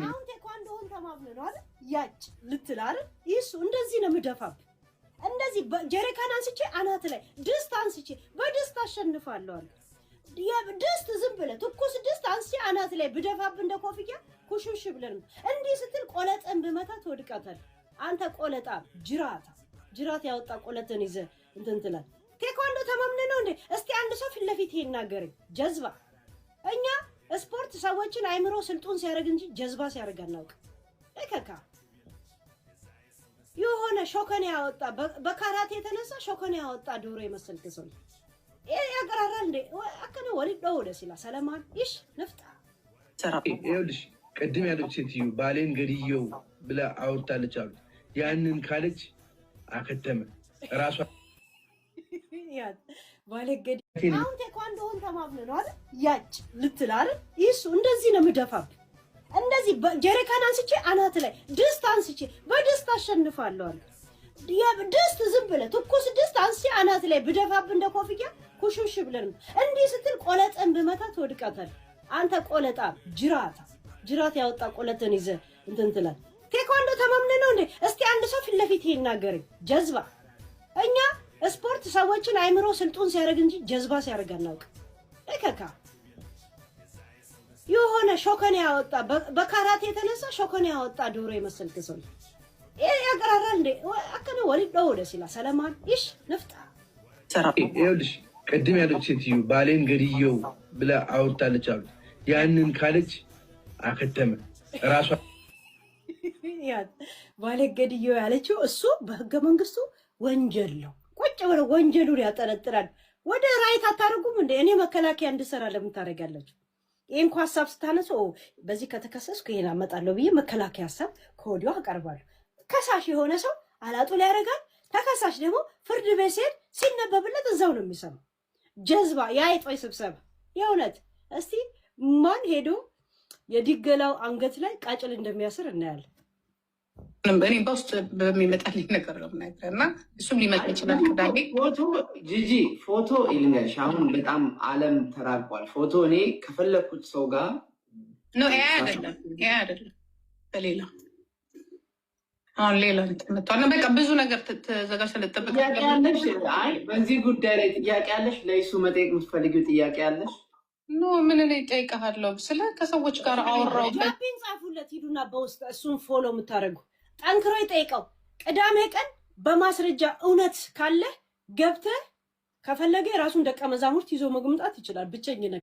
አሁን ቴኳንዶውን ተማምነህ ነው አይደል? ያጭ ልትል አይደል? ይሱ እንደዚህ ነው የምደፋብህ። እንደዚህ ጀሪካን አንስቼ አናት ላይ ድስት አንስቼ በድስት አሸንፋለሁ አለ። ድስት ዝም ብለህ ትኩስ ድስት አንስቼ አናት ላይ ብደፋብህ እንደ ኮፍያ ኩሽሽ ብለን እንዲህ ስትል ቆለጥን ብመታ ትወድቃታለህ። አንተ ቆለጣ ጅራታ ጅራት ያወጣ ቆለጥን ይዘህ እንትን ትላለህ። ቴኳንዶ ተማምነህ ነው እንዴ? እስቲ አንድ ሰው ፊት ለፊት ይናገረኝ። ጀዝባ። እኛ ስፖርት ሰዎችን አይምሮ ስልጡን ሲያደርግ እንጂ ጀዝባ ሲያደርግ አናውቅም። እከካ የሆነ ሾከን ያወጣ በካራቴ የተነሳ ሾከን ያወጣ ዶሮ የመሰልክ ሰው ያቀራራል እንዴ? አከነ ወሊድ ደውለ ሲላ ሰለማን ይሽ ንፍጣ። ይኸውልሽ፣ ቅድም ያለች ሴትዮ ባሌን ገድየው ብላ አውርታለች አሉ። ያንን ካለች አከተመ ራሷ። ባሌ ገድ አሁን ቴኳንዶውን ተማምነህ ነው አይደል? ያጭ ልትል አይደል? ይሱ እንደዚህ ነው የምደፋብህ። እንደዚህ ጀሪካን አንስቼ አናት ላይ ድስት አንስቼ በድስት አሸንፋለሁ አለ። ድስት ዝም ብለህ ትኩስ ድስት አንስቼ አናት ላይ ብደፋብህ እንደ ኮፍያ ኩሽሽ ብለን እንዲህ ስትል ቆለጥን ብመታ ትወድቃታለህ። አንተ ቆለጣ ጅራታ ጅራት ያወጣ ቆለጥን ይዘህ እንትን ትላለህ። ቴኳንዶ ተማምነህ ነው እንዴ? እስቲ አንድ ሰው ፊት ለፊት ይናገረኝ። ጀዝባ። እኛ ስፖርት ሰዎችን አይምሮ ስልጡን ሲያደርግ እንጂ ጀዝባ ሲያደርግ አናውቅም። እከካ የሆነ ሾከን ያወጣ በካራቴ የተነሳ ሾከን ያወጣ ዶሮ የመሰልክ ሰው ያቀራራል እንዴ? አከነ ወሊድ ደውለ ሲላ ሰለማን ይሽ ንፍጣ። ይኸውልሽ፣ ቅድም ያለች ሴትዮ ባሌን ገድየው ብላ አውርታለች አሉ። ያንን ካለች አከተመ ራሷ። ባሌ ገድየው ያለችው እሱ በህገ መንግስቱ ወንጀል ነው። ቁጭ ብለው ወንጀሉን ያጠነጥናል። ወደ right አታደርጉም እንደ እኔ መከላከያ እንድሰራ ለምን ታደርጋላችሁ? ይህ እንኳ ሀሳብ ስታነሱ በዚህ ከተከሰስኩ ይሄን አመጣለሁ ብዬ መከላከያ ሀሳብ ከወዲሁ አቀርባለሁ። ከሳሽ የሆነ ሰው አላጡ ያደርጋል። ተከሳሽ ደግሞ ፍርድ ቤት ሲሄድ ሲነበብለት እዛው ነው የሚሰማው። ጀዝባ የአይጦች ስብሰባ የእውነት። እስቲ ማን ሄዶ የዲገላው አንገት ላይ ቃጭል እንደሚያስር እናያለን። እኔ በውስጥ በሚመጣልኝ ነገር ነው የምነግርህ፣ እና እሱም ሊመጣ ይችላል ቅዳሜ። ፎቶ ጂጂ፣ ፎቶ ይልኛልሽ። አሁን በጣም ዓለም ተራቋል። ፎቶ እኔ ከፈለግኩት ሰው ጋር No፣ AI አይደለም፣ AI አይደለም፣ በሌላ አሁን ሌላ እንትን መጥቷል። እና በቃ ብዙ ነገር ተዘጋጅተህ ልጠብቅ። ጥያቄ ያለሽ? አይ፣ በዚህ ጉዳይ ላይ ጥያቄ ያለሽ? ለይሱ መጠየቅ የምትፈልጊው ጥያቄ ያለሽ? No፣ ምን እኔ እጠይቅሃለሁ? ስለ ከሰዎች ጋር አወራሁበት። ጃፒን ጻፉለት ሂዱና በውስጥ እሱን follow የምታደርጉ ጠንክሮ ይጠይቀው። ቅዳሜ ቀን በማስረጃ እውነት ካለ ገብተህ ከፈለገ የራሱን ደቀ መዛሙርት ይዞ መምጣት ይችላል። ብቸኝነት